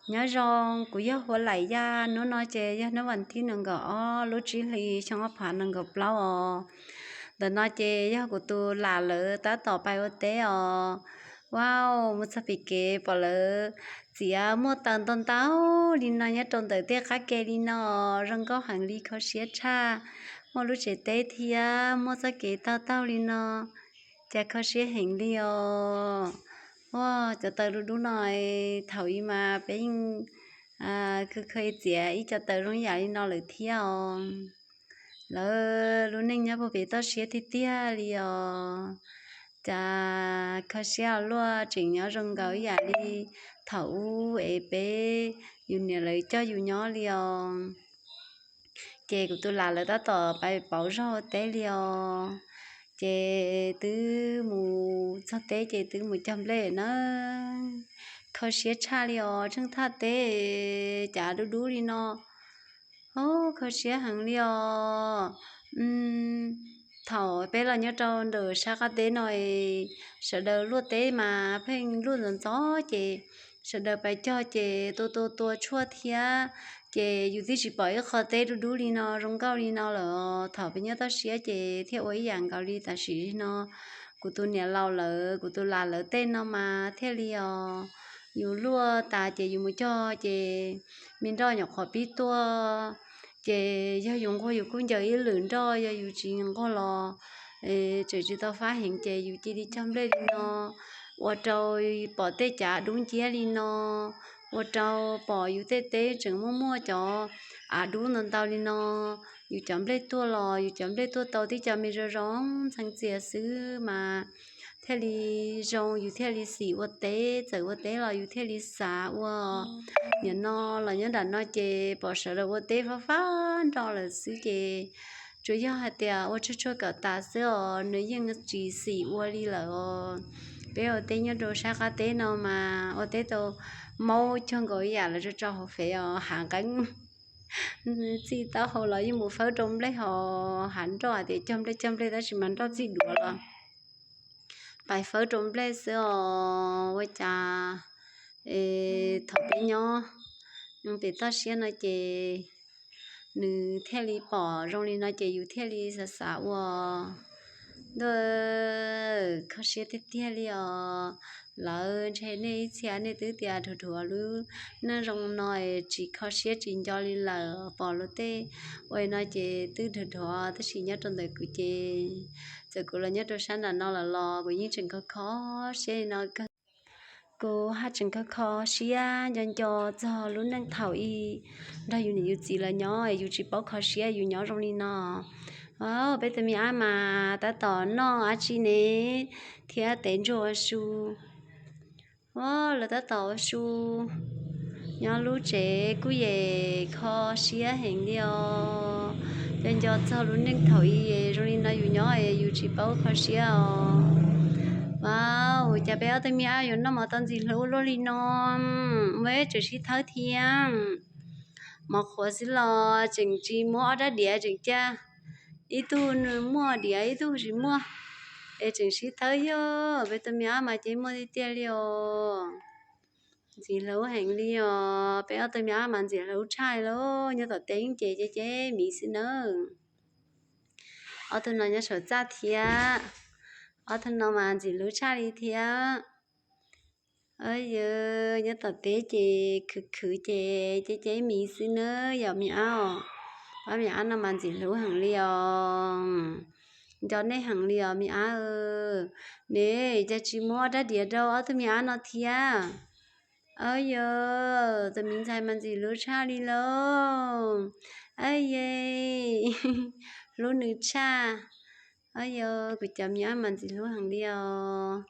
Nyob zoo, kuv yog Huab Laim Yaj, hnub no ces yog hnub vas thib nees nkaum ob lub tsib hlis xyoo ob phav nees nkaum plaub os. Ntawm no ces yog kuv tus lam lawv tab tom pais ua teb os. Wow, mus txog pem kev pom lawv txiav muaj taws ntau ntau li no nyob rau ntawm tej qab ke li no, zoo nkauj heev li, kho siab tshaj. Muaj lub tsev teb thiab muaj txoj kev taug taug li no, cas kho siab heev li os. Ua cov taws dub dub no, thaum ub mas peb yeej khaws khaws txiav ib co taws zoo yam li no lawm thiab os. Lawv lub neej nyob puag pem toj siab tiag tiag li os. Cas kho siab ua luaj, tseem nyob zoo nkaus ib yam li thaum ub es peb, yus niam lawv coj yus nyob li os. Ces kuv tus lam lawv tab tom pais pauv zog teb li os. Ces twb mus txog teb ces twb mus cog nplej na. Kho siab tshaj li os, tsheej thaj teb cas dub dub li no. Ub, kho siab heev li os. Thaum peb los nyob rau ntawm sab qab teb no, sawv daws luaj teb mas pheej luaj ntxov ntxov ces sawv daws pais cog ces tua tua tua tshuaj thiab, ces yus twb tsis pom ib qho teb dub dub li no zoo nkauj li no lawm. Thaum peb nyob toj siab ces thiaj ua ib yam nkaus li tam sim no. Kuv tus niam laus lawv, kuv tus lam lawv tej no mas thiaj li os, yus luaj tas ces yus mus cog ces me nroj nyuam qhuav pib tuaj, ces yog yus nquag yus kuj ncaws ib lwm nroj, yog yus tsis nquag los tseem tsis tau fab heev ces yus cia li cog nplej li no, ua rau pom tej cav dub nciab li no, ua rau pom yus tej teb tseem muaj muaj cov av dub ntau ntau li no. Yus cov nplej tuaj los yus cov nplej tuaj tau tib co me zoo zoo ntxhee txias xwb mas thiaj li zoo, yus thiaj li xim ua teb, txawm ua teb los yus thiaj li xav ua. Nim no los nyob nram no ces pom sawv daws ua teb fab fab nroj lawm xwb ces tsuas yog hais tias ua tshuaj tshuaj kom tas xwb os, nws yeej tsis xim ua li lawm os. Peb ua teb nyob rau sab qab teb no mas ua teb tau maub cuag nkaus ib yam lawv tso tso hauv fev os, hav nqeeb. Txij taub hau los yeej mus fawb rau nplej, ho hav nroj hais tias cog nplej cog nplej tab sis mas nroj txij duav los pais fawb rau nplej xwb os. Ua cas thaum peb nyob pem toj siab no ces nws thiaj li pom zoo li no ces yus thiaj li xav xav ua. Ntuj, kho siab tiag tiag li os. Lawv ntshe nej ib txhia nej twb tias dhuav dhuav lub neej zoo no es tsis kho siab tsis nco li lawm, pom luag tej ua li no ces twb dhuav dhuav, tab sis nyob rau ntawm kuv ces txawm kuv los nyob rau sab nram no lawm los kuv yeej tseem kho kho siab li no kawg. Kuv haj tseem kho kho siab nco nco txog lub neej thaum ub nrog yus niam yus txiv lawv nyob es yus tsis paub kho siab yus nyob zoo li no. Peb tus me ab mas tab tom noj dab tsi ne thiab tev ntsuag ua su. Lawv tab tom ua su nyob lub tsev kuj yem kho siab heev li os. Nco nco txog lub neej thaum ub es zoo li no yus nyob es yus tsis paub kho siab os. Ua cas peb ob tug me ab yuav noj mov tau ntxim hlub luaj li no. Muaj tseem sib thawb thiab. Mov qhuav xwb los tseem tsis muab ob rab diav tseem caj. Ib tug nws muaj diav ib tug tsis muaj, es tseem sib thawb yog peb tus me ab mas ces muaj tiag tiag li os. Ntxim hlub heev li os, peb ob tug me ab mas ntxim hlub tshaj li lauj, nyob tom teb ces ceb ceb miv xwb nawb. Ob tug no nyob saum txaj thiab, ob tug no mas ntxim hlub tshaj li thiab. Yog nyob tom teb ces khwv khwv ces ceb ceb miv xwb nawb yom me ab. Ob me ab no mas ntxim hlub heev li os. Nco nej heev li os me ab. Ne, cas tsis muab ob rab diav rau ob tug me ab no thiab? Yog tus me ntxhais mas ntxim hlub tshaj li lauj. Ye, hlub nws tshaj. Yog kuv cov me ab mas ntxim hlub heev li os.